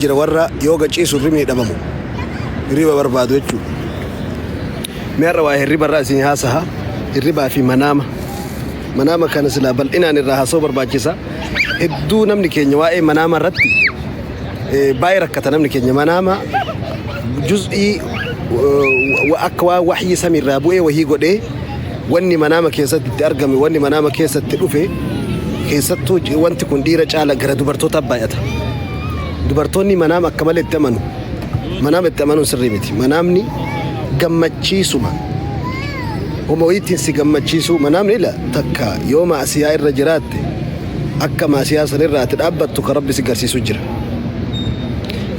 Jira warra yoo gaciisu hirribni dhabamu hirriba barbaadu jechuudha. Mee har'a waa'ee hirriba irraa isin haasaha. Hirribaa fi manaama. Manaama kana silaa bal'inaan irraa haasa'uu barbaachisa. Hedduu namni keenya waa'ee manaama irratti baay'ee rakkata namni keenya. Manaama juz'ii akka waan waxyii samiirraa bu'ee wahii godhee wanni manaama keessatti itti argame wanni manaama keessatti dhufe keessattuu wanti kun dhiira caala gara dubartootaa baay'ata. Dubartoonni manaama akka malee itti amanu. Manaama itti amanuun sirrii miti. Manaamni gammachiisuma. Homa wayiitiin si gammachiisuu manaamni ila takka yoo maasiyaa irra jiraatte akka maasiyaa san irraa ati dhaabbattu kan rabbi si garsiisu jira.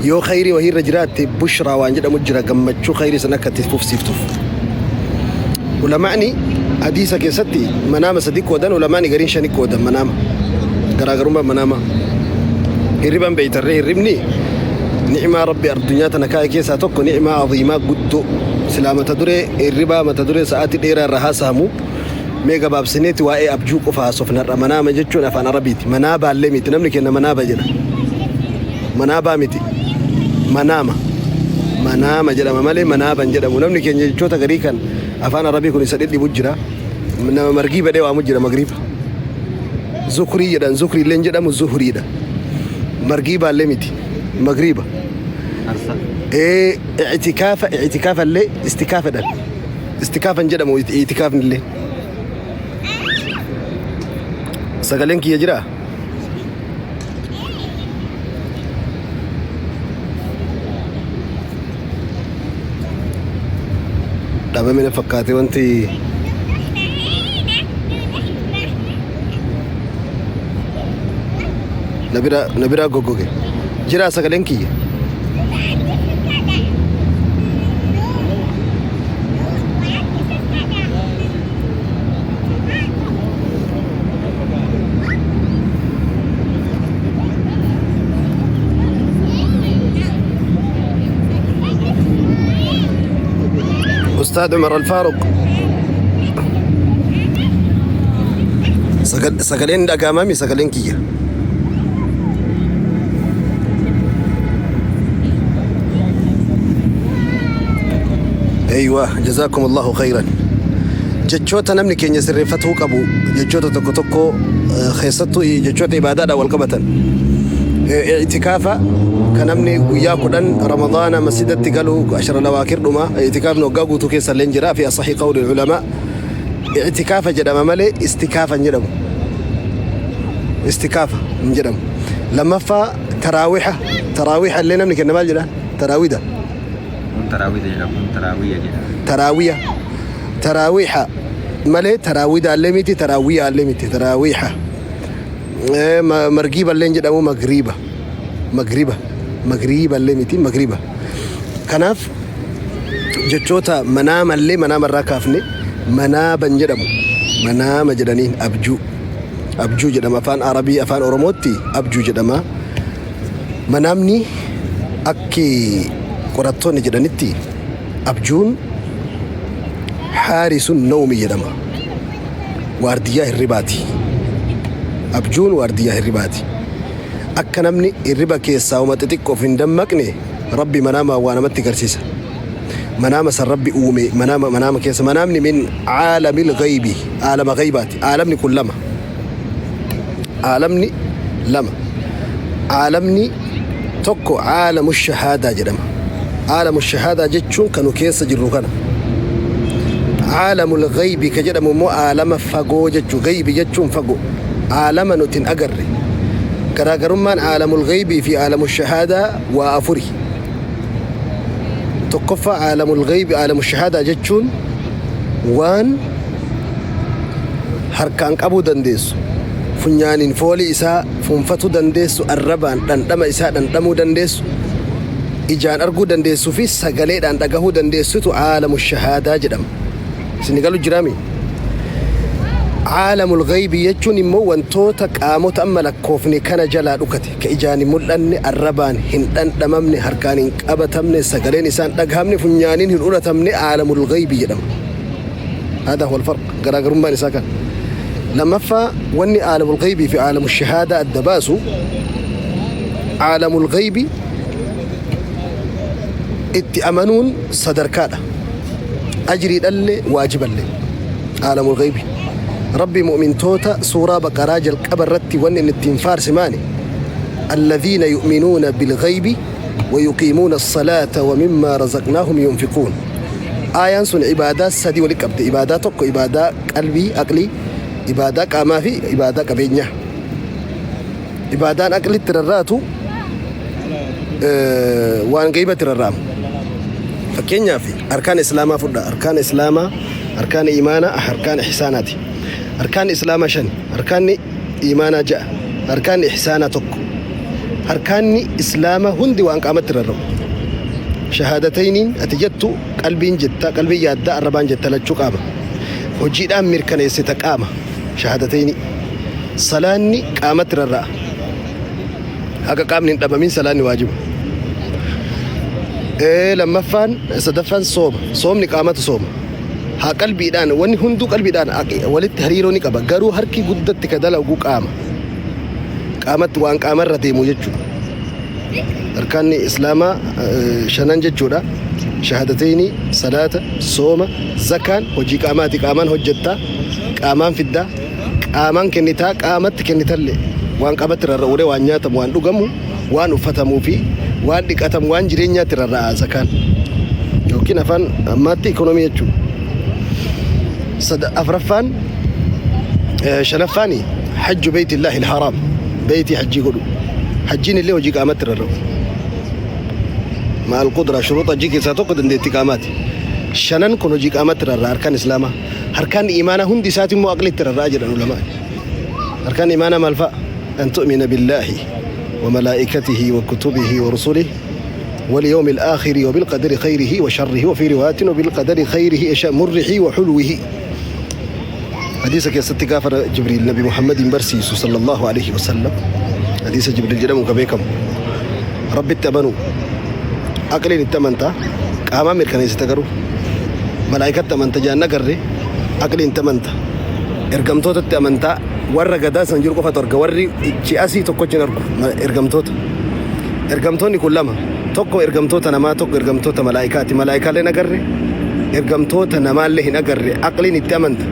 Yoo khayrii wahii irra jiraatte bushraa waan jedhamu jira gammachuu khayrii san akka itti fufsiiftuuf. Ulamaani hadiisa keessatti manaama sadi qoodan ulamaani gariin shani qoodan manaama. Garaagarummaa manaama. Hirriban beeytarree hirribni ni'imaa rabbi addunyaa tana kaa'e keessaa tokko ni'imaa aziimaa guddoo silaa mata duree hirribaa mata duree sa'aatii dheeraa irra haasahamu mee gabaabsineeti waa'ee abjuu qofa haasofna har'a manaama jechuun afaan arabiiti manaabaallee miti namni kenna manaaba jedha manaabaa miti manaama manaama jedhama malee manaaban jedhamu namni keenya jechoota garii kan afaan arabii kun isa dhidhibu jira nama margii badhee waamu jira magriiba Zukrii jedhan zukrii illee hin jedhamu zuhriidha. Margiibaa illee miti magriiba. Arsa. Ee i'tikaafa i'tikaafa illee istikaafa jedhan. Istikaafa hin jedhamu i'tikaafni illee. Sagaleen kiyya jiraa? Dhabame na fakkaate wanti na biraa goggoge. Jiraa sagaleen kiyya. Ustaad Umar Alfaaruq. Sagaleen dhaga'amami sagaleen kiyya. Eeywa jazaakum Allahu khayran. Jechoota namni keenya sirreeffatuu qabu jechoota tokko tokko keessattuu jechoota ibaadaadhaan wal qabatan. I'tikaafa kan namni guyyaa 10 Ramadaana masjidatti galu ashara lawaakir dhuma i'tikaafni waggaa guutuu keessa illee jira fi asahi qawli ulamaa. I'tikaafa jedhama malee istikaafa hin jedhamu. Istikaafa hin jedhamu. Lammaffaa taraawiha taraawiha illee namni kenna maal jedhaan taraawida. Kun taraawida jedha kun taraawiya jedha. Taraawiya taraawiha malee taraawidaallee miti taraawiyaallee miti taraawiha. Margiiba illee hin jedhamu magriiba magriba magriiba illee miti magriba. Kanaaf jechoota manaama illee manaama irraa kaafne manaaban jedhamu manaama jedhaniin abjuu abjuu jedhama afaan arabii afaan oromootti abjuu jedhama. Manaamni akki qorattoonni jedhanitti abjuun haarisun nawmi jedhama. Waardiyyaa hirribaati. Abjuun waardiyyaa hirribaati. Akka namni hirriba keessaa homa xixiqqoof hin dammaqne Rabbi manaamaan waa namatti garsiisa. Manaama san Rabbi uume manaama manaama keessa manaamni min aalamil ghaybi aalama ghaybaati. Aalamni kun lama. Aalamni lama. Aalamni tokko aalamu shahaadaa jedhama. Aalamu shahaadaa jechuun kan nu keessa jirru kana. Aalamul ghaybi ka jedhamu immoo aalama fagoo jechuu. Ghaybi jechuun fagoo. Aalama nuti hin agarre. Garaagarummaan aalamul ghaybii fi aalamu shahaadaa waa afuri. Tokkoffaa aalamul ghaybi aalamu shahaadaa jechuun waan harkaan qabuu dandeessu, funyaaniin foolii isaa fuunfatuu dandeessu, arrabaan dhandhama isaa dhandhamuu dandeessu, ijaan arguu dandeessuu fi sagaleedhaan dhagahuu dandeessutu aalamu shahaadaa jedhama. Isin galu jiraami? Aalamul ghaybii jechuun immoo wantoota qaamota amma lakkoofne kana jalaa dhukate, ka ijaan hin mul'anne, arrabaan hin dhandhamamne, harkaan hin qabatamne, sagaleen isaan dhagahamne, funyaaniin hin uratamne aalamul ghaybii jedhama. Haadaa huwal farq. Garaagarummaan isaa kana. Lammaffaa wanni aalamul ghaybii fi aalamul shahaadaa adda baasu aalamul ghaybii Itti amanuun sadarkaadha. Ajriidhallee waajiballee. Aalamul ghaybi. Rabbi mu'mintoota suuraa Baqaraa jalqaba irratti wanni inni ittiin faarse maali? Alladhiina yu'minuuna bilghaybi wa yuqiimuuna as-salaata wa mimmaa razaqnaahum yunfiquun. Aayaan sun ibaadaa sadii walitti qabdi. Ibaadaa tokko ibaadaa qalbii, aqlii, ibaadaa qaamaa fi ibaadaa qabeenyaa. Ibaadaan aqlitti rarraatu waan gaybatti rarra'amu. Fakkeenyaaf arkaan islaamaa fudha. Arkaan islaamaa, arkaan imaanaa, arkaan ihsaanaati. Arkaan islaamaa shani, arkaanni imaanaa ja'a, arkaanni ihsaanaa tokko. Arkaanni islaamaa hundi waan qaamatti rarra'u. Shahaadatayniin ati jettu qalbiin jetta, qalbiin yaaddaa, arrabaan jetta lachuu qaama. Hojiidhaan mirkaneessita qaama. Shahaadatayni. Salaanni qaamatti rarra'a. Haga qaamni hin dhabamin salaanni waajiba. Lammaffaan sadaffaan sooma. Soomni qaamatu sooma. Haa qalbiidhaan wanni hunduu qalbiidhaan walitti hariiroo ni qaba. Garuu harki guddatti ka dalagu qaama. Qaamatti waan qaamarra deemu jechuudha. Arkaanni Islaamaa shanan jechuudha. Shahaadatayni, salaata, sooma, zakaan hojii qaamaati. Qaamaan hojjettaa, qaamaan fiddaa, qaamaan kennitaa, qaamatti kennitallee waan qaamatti rarra'uulee waan nyaatamu, waan dhugamu, waan uffatamuu fi waan dhiqatamu, waan jireenyaatti rarra'a zakaan. Yookiin afaan ammaatti ikonomii jechuudha. Afraffaan shanaffaani hajju beeytillaahi alharaam beeytii hajjii godhu. Hajjiin illee hojii qaamatti rarra'u. Ma'al qudra shuruuxa hajjii keessaa tokko dandeettii qaamaati. Shanan kun hojii qaamatti rarra'a harkaan islaamaa. Harkaan imaanaa hundi isaati immoo aqlitti rarra'a jedhan ulamaan. Harkaan imaanaa maal fa'a? An tu'mina billaahi wa malaa'ikatihi wa kutubihi wa rusulihi wal yawmil aakhiri wa bil qadari khayrihi wa sharrihi wa fi riwaayatin wa bil qadari khayrihi murrihi wa hulwihi. Hadiisa keessatti gaafa Jibriil Nabi Muhammadiin barsiisu sallallahu alaihi wasallam hadiisa Jibriil jedhamu ka beekamu Rabbitti amanuu aqliin itti amantaa qaamaan mirkaneessita garuu malaayikatti amanta jaan agarre aqliin itti amanta ergamtootatti amantaa warra gadaa san jiru qofatu arga warri ichi asii tokkochi hin argu ergamtoota ergamtoonni kun lama tokko ergamtoota namaa tokko ergamtoota malaayikaati malaayikaallee hin agarre ergamtoota namaallee hin agarre aqliin itti amanta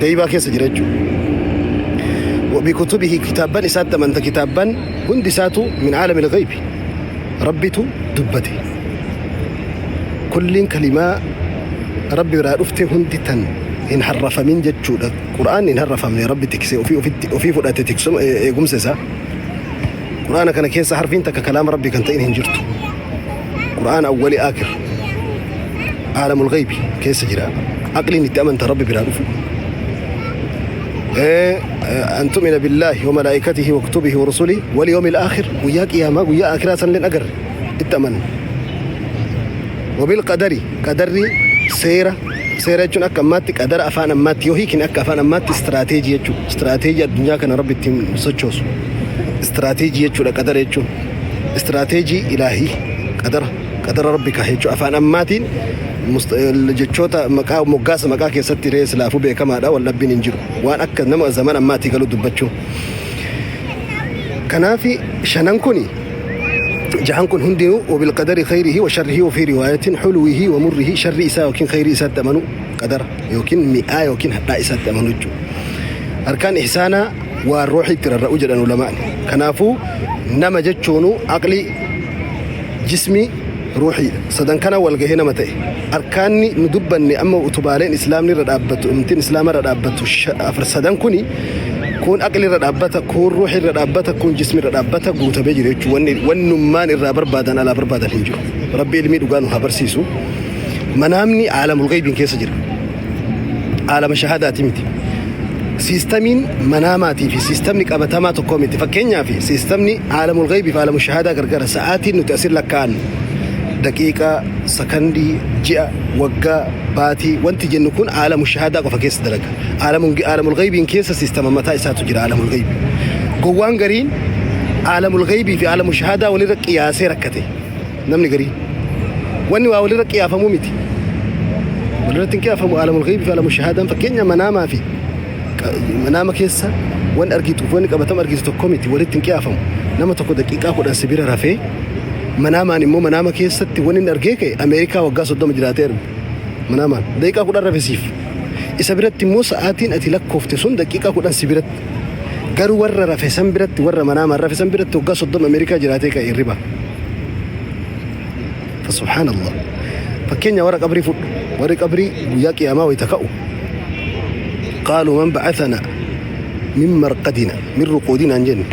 gaybaa keessa jira jechuudha. Bikutubihi kitaabban isaatti amanta kitaabban hundi isaatu min aalamil ghaybi rabbitu dubbate. Kulliin kalimaa rabbi biraa dhufte hundi tan hin harrafamin jechuudha. Qur'aanni hin harrafamne rabbi tiksee ofii ofitti ofii fudhate tiksuma eegumsa isaa. Qur'aana kana keessa harfiin takka kalaama rabbii kan ta'in hin jirtu. Qur'aana awwali aakir aalamul ghaybi keessa jira. Aqliin itti amanta rabbi biraa dhufu. An tu'mina billaahi wa malaa'ikatihi wa kutubihi wa rusulihi wal yawmil aakhir guyyaa qiyaamaa guyyaa aakiraa sanillee agarre itti amanna. Wabil qadari qadarri seera seera jechuun akka ammaatti qadara afaan ammaatti yoo hiikne akka afaan ammaatti istiraateejii jechuudha. Istiraateejii addunyaa kana rabbi ittiin sochoosu. Istiraateejii jechuudha qadara jechuun. Istiraateejii ilaahii qadara qadara rabbi kaa'e jechuudha. Afaan ammaatiin jechoota maqaa moggaasa maqaa keessatti ree silaafuu beekamaadha wal dhabbiin hin jiru. Waan akka nama zaman ammaatii galu dubbachuu. Kanaaf shanan kuni jahan kun hundinuu wabilqadari khayrihi wa sharrihi wa fi riwaayatin hulwihi wa murrihi sharri isaa yookiin khayrii isaatti amanu qadara yookiin mi'aa yookiin hadhaa isaatti amanu jechuudha. Harkaan ihsaanaa waan ruuxii itti rarra'u jedhan ulamaan. Kanaafuu nama jechuunu aqlii jismii ruuxiidha. Sadan kana wal gahee nama ta'e. Arkaanni nu dubbanne amma utubaaleen islaamni irra dhaabbatu, amantiin islaama irra dhaabbatu afur sadan kuni kun aqli irra dhaabbata, kun ruuxii irra dhaabbata, kun jismi irra dhaabbata guutamee jira jechuudha. Wanni wannummaan irraa barbaadan alaa barbaadan hin jiru. Rabbi ilmii dhugaa nu haa barsiisu. Manaamni aalamul ghaybiin keessa jira. Aalama shahaadaati miti. Siistamiin manaamaatii fi siistamni qabatamaa tokko miti. Fakkeenyaaf siistamni aalamul ghaybii fi aalamul shahaadaa gargara. Sa'aatiin nuti asin lakkaa'annu daqiiqaa, sakandii, ji'a, waggaa, baatii wanti jennu kun aalamul shahaadaa qofa keessa dalaga. Aalamul ghaybiin keessa siistama mataa isaatu jira aalamul ghaybii. Gowwaan gariin aalamul ghaybii fi aalamul shahaadaa walirra qiyaasee rakkate. Namni gariin. Wanni waa walirra qiyaafamuu miti. Walirratti hin qiyaafamu aalamul ghaybii fi aalamul shahaadaan fakkeenya manaamaa fi manaama keessa wanni argitu wanni qabatama argitu tokko miti walitti hin qiyaafamu. Nama tokko daqiiqaa 10 si bira rafee Manaamaan immoo manaama keessatti wanni inni argee ka'e Ameerikaa waggaa 30 jiraatee arge. Manaamaan daqiiqaa 10 rafe siif. Isa biratti immoo sa'aatiin ati lakkoofte sun daqiiqaa 10 si biratti. Garuu warra rafe san biratti warra manaamaan rafe san biratti waggaa 30 Ameerikaa jiraatee ka'e hirriba. Subhaanallah. Fakkeenya warra qabrii fudhu. Warri qabrii guyyaa qiyaamaa wayita ka'u. Qaaluu man ba'athana min marqadina min ruquudina hin jenne.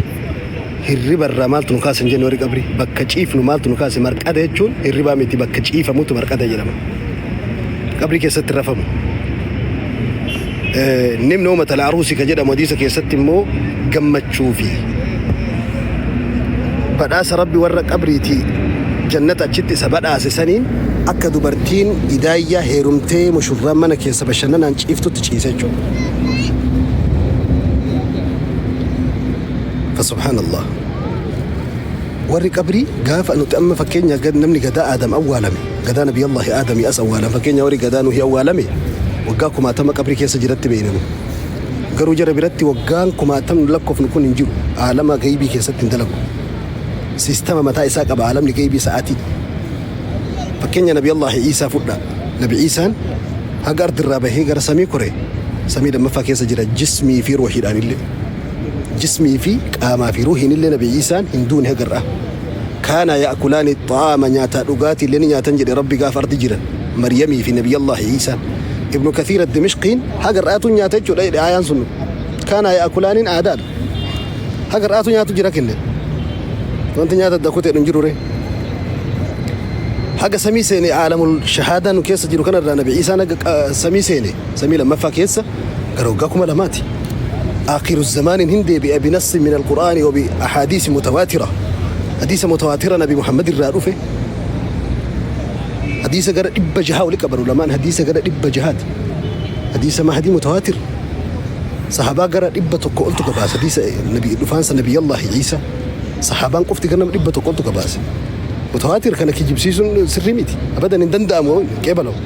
Hirriba irraa maaltu nu kaase hin jenne warri qabrii. Bakka ciifnu maaltu nu kaase marqada jechuun hirribaa miti bakka ciifamutu marqada jedhama. Qabrii keessatti rafamu. Nimni uumata laaruusi ka jedhamu hadiisa keessatti immoo gammachuu fi badhaasa Rabbi warra qabriitii jannata achitti isa badhaase saniin akka dubartiin idaayyaa heerumtee mushurraan mana keessa bashannanaan ciiftutti ciise jechuudha. Fasubhaanallah. Warri qabrii gaafa nuti amma fakkeenya namni gadaa Aadam awwaalame gadaa Nabiyallaahi Aadamii as awwaalan fakkeenya warri gadaa Nuhi awwaalame waggaa kumaatama qabrii keessa jiratti beeyna nu. Garuu jara biratti waggaan kumaatamni lakkoofnu kun hin jiru. Aalama gaybii keessatti hin dalagu. Siistama mataa isaa qaba aalamni gaybii sa'aatii. Fakkeenya Nabi Allaahi Iisaa fudhaa. Nabi Iisaan haga ardirraa bahee gara samii kore samii lammaffaa keessa jira jismii fi ruuhiidhaan illee. Jismii fi qaamaa fi ruuhiin illee Nabi Iisaan hin duune haga irraa. Kaana ya'kulaani xa'aama nyaataa dhugaatii illee ni nyaatan jedhe Rabbi gaafa ardi jiran Maryamii fi Nabiyallaahi Iisaan. Ibnu Kathiir Ad-Dimishqiin haga irraatu nyaata jechuudha jedhe aayaan sun. Kaana ya'kulaaniin aadaadha. Haga irraatu nyaatu jira kenne. Wanti nyaata adda kutee hin jiru ree. Haga samii seene aalamul shahaadaa nu keessa jiru kanarraa Nabi Iisaan haga samii seene samii lammaffaa keessa gara waggaa 2000ti. Aakhiru zamaaniin hin deebi'a binassi min alqur'aani wa bi ahaadiisi mutawaatira. Hadiisa mutawaatira Nabi Muhammad irraa dhufe hadiisa gara 600 wali qaban ulamaan hadiisa gara 600ti. Hadiisa mahadii mutawaatir sahabaa gara 100 oltu gabaasa hadiisa nabi dhufaansa nabiyallaahi Iisa sahabaan qofti gara nama 100 oltu gabaase. Mutawaatir kana kijibsiisuun sirrii miti. Abadan hin danda'amu qeebalamu.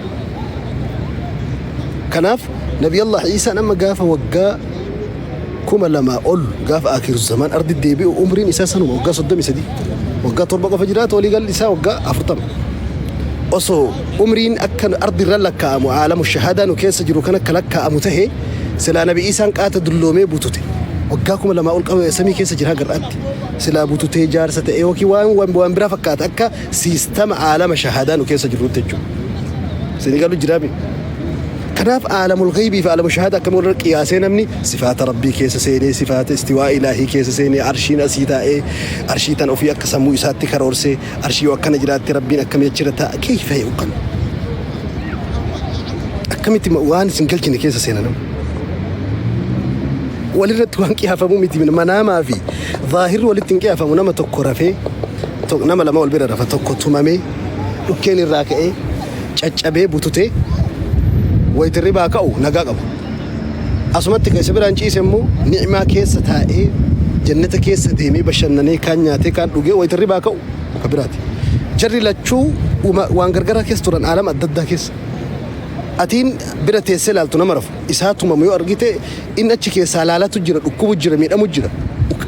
Kanaaf Nabiyallah Iisaan amma gaafa waggaa 2000 ol gaafa akiru zamaan ardi deebi'u umriin isaa sanuma waggaa 33 waggaa 7 qofa jiraata walii galli isaa waggaa 40 osoo umriin akka ardi irra lakkaa'amu aalamu shahaadaa nu keessa jiru kan akka lakkaa'amu tahe silaa Nabi Iisaan qaata dulloomee butute waggaa 2000 ol qabe samii keessa jira gar'aatti silaa bututee jaarsa ta'e yookiin waan biraa fakkaata akka siistama aalama shahaadaa nu keessa jirrutti jechuudha. Isin galu jiraami. Kanaaf aalamul ghaybii fi aalamul shahaadaa akkamiin walirra qiyaasee namni sifaata Rabbii keessa seenee sifaata istiwaa ilaahii keessa seenee arshiin asii taa'ee arshii tan ofii akka sammuu isaatti karoorsee arshii yoo akkana jiraatte Rabbiin akkamii achirra taa'a keeyfa yuqal. Akkamitti waan isin galchine keessa seena nama. Walirratti waan qiyaafamuu miti manaamaa fi zaahirri walitti hin qiyaafamu nama tokko rafee nama lama wal bira rafa tokko tumamee dhukkeen irraa ka'ee caccabee bututee wayita hirribaa ka'u nagaa qaba. Asumatti kan isa biraan ciise immoo ni'maa keessa taa'ee jannata keessa deemee bashannanee kaan nyaatee kaan dhugee wayita hirribaa ka'u ka biraati. Jarri lachuu waan gargaraa keessa turan aalama adda addaa keessa. Atiin bira teessee ilaaltu nama rafu isaa tumamu yoo argite inni achi keessaa laalatu jira dhukkubu jira miidhamu jira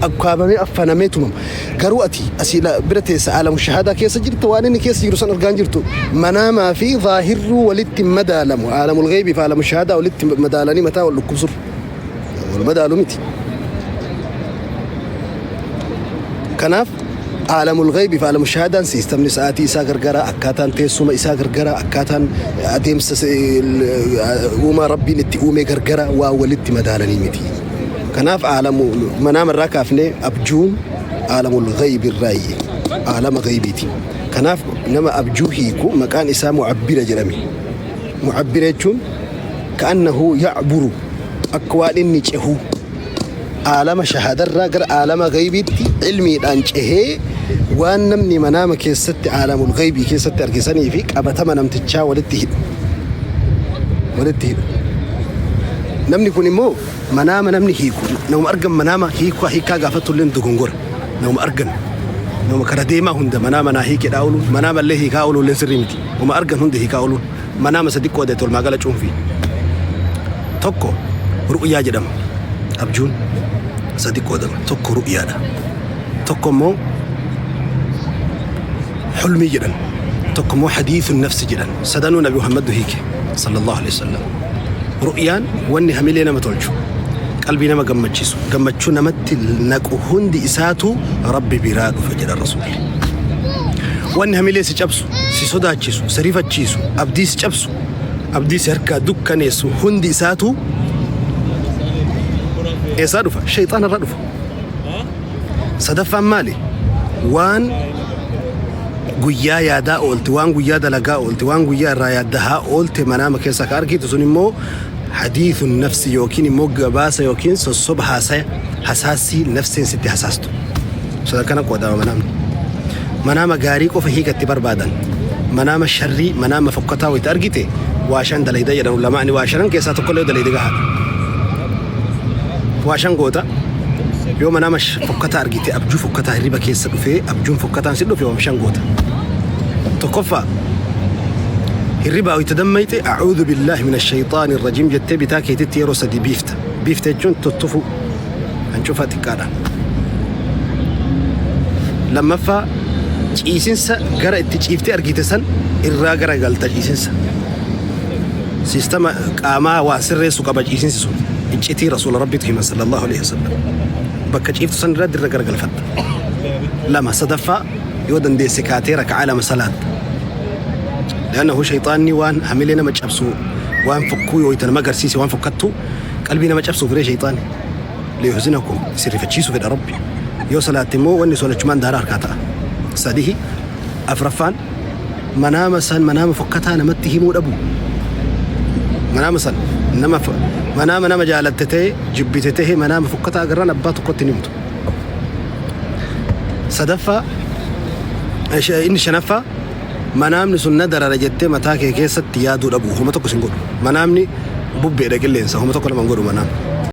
ukkaamamee affanamee tumama. Garuu ati asii bira teessa aalamu shahaadaa keessa jirta waan inni keessa jiru san argaa hin jirtu. Manaamaa fi zaahirruu walitti hin madaalamu. Aalamul ghaybii fi aalamu shahaadaa walitti madaalanii mataa wal dhukkubsur. Wal madaalu miti. Kanaaf aalamul ghaybii fi aalamu shahaadaan siistamni sa'aatii isaa gargara, akkaataan teessuma isaa gargara, akkaataan adeemsa uumaa Rabbiin itti uumee gargara waan walitti madaalanii miti. Kanaaf aalamu manaama irraa kaafnee abjuun aalamul ghaybi irraayyi aalama ghaybiiti. Kanaaf nama abjuu hiiku maqaan isaa mu'abbira jedhame. Mu'abbira jechuun ka'annahu ya'buru akka waan inni cehu aalama shahaadarraa gara aalama ghaybiitti ilmiidhaan cehee waan namni manaama keessatti aalamul ghaybii keessatti arge sanii fi qabatama namtichaa walitti hidhu. Walitti hidhu. Namni kun immoo Manaama namni hiiku namuma argan manaama hiikaa hiikaa gaafattu illee dogongora namuma argan nama kara deemaa hunda manaama naa hiikedhaa ooluun manaama illee hiikaa ooluu illee sirrii miti nama argan hunda hiikaa ooluun manaama sadi qoodate walumaa gala cuunfii tokko ru'yaa jedhama abjuun sadi qoodama tokko ru'yaadha tokko immoo Hulmii jedhan. Tokko immoo hadiithu nafsi jedhan. Sadanuu Nabi Muhammaddu hiike sallallahu alaihi wasallam. Ru'yaan wanni hamilee nama tolchu, qalbii nama gammachiisu, gammachuu namatti naqu hundi isaatu Rabbi biraa dhufa jedha Rasuulli. Wanni hamilee si cabsu, si sodaachisu, si rifachiisu, abdii si cabsu, abdii si harkaa dukkaneessu hundi isaatu eessaa dhufa? Shayxaana irraa dhufa. Sadaffaan maali? Waan guyyaa yaadaa oolte, waan guyyaa dalagaa oolte, waan guyyaa irraa yaaddahaa oolte manaama keessa ka argitu sun immoo hadiithu nafsi yookiin immoo gabaasa yookiin sossoba haasaya hasaasii nafseen sitti hasaastu. Sadarkaa kana qoodama manaamni. Manaama gaarii qofa hiika itti barbaadan. Manaama sharrii, manaama fokkataa wayita argite waa shan dalayda jedhan ulamaani waa shanan keessaa tokkollee yoo dalayde gahaadha. Waa shan goota yoo manaama fokkataa argite abjuu fokkataa hirriba keessa dhufee abjuun fokkataan si dhufe waan shan goota. Tokkoffaa hirribaa wayita dammayxe a'uudhu billaahi mina shayxaani rajiim jettee bitaa keetitti yeroo sadi biifta. Biifta jechuun tuttufu hancufa xiqqaadha. Lammaffaa ciisinsa gara itti ciiftee argite san irraa gara galta ciisinsa. Siistama qaamaa waa sirreessu qaba ciisinsi sun. Iccitii rasuula rabbitu hima sallallahu alaihi wasallam. Bakka ciiftu san irraa dirra gara galfatta. Lama sadaffaa yoo dandeesse kaatee raka'aa lama salaatta. Li'annahu shayxaanni waan hamilee nama cabsu waan fokkuu yoo itti nama agarsiise waan fokkattu qalbii nama cabsuuf ree shayxaani. Liyuhzinakum isin rifachiisuu fedha rabbi. Yoo salaatte immoo wanni sun achumaan daaraa harkaa ta'a. Sadihi afraffaan manaama san manaama fokkataa namatti himuu dhabu. Manaama san nama manaama nama jaalatte ta'e jibbite ta'e manaama fokkataa agarraan abbaa tokkotti hin himtu. Sadaffaa inni shanaffaa manaamni sun na darara jettee mataa kee keessatti yaaduu dhabu homa tokko sin godhu. Manaamni bubbeedha qilleensa homa tokko nama hin godhu manaamni.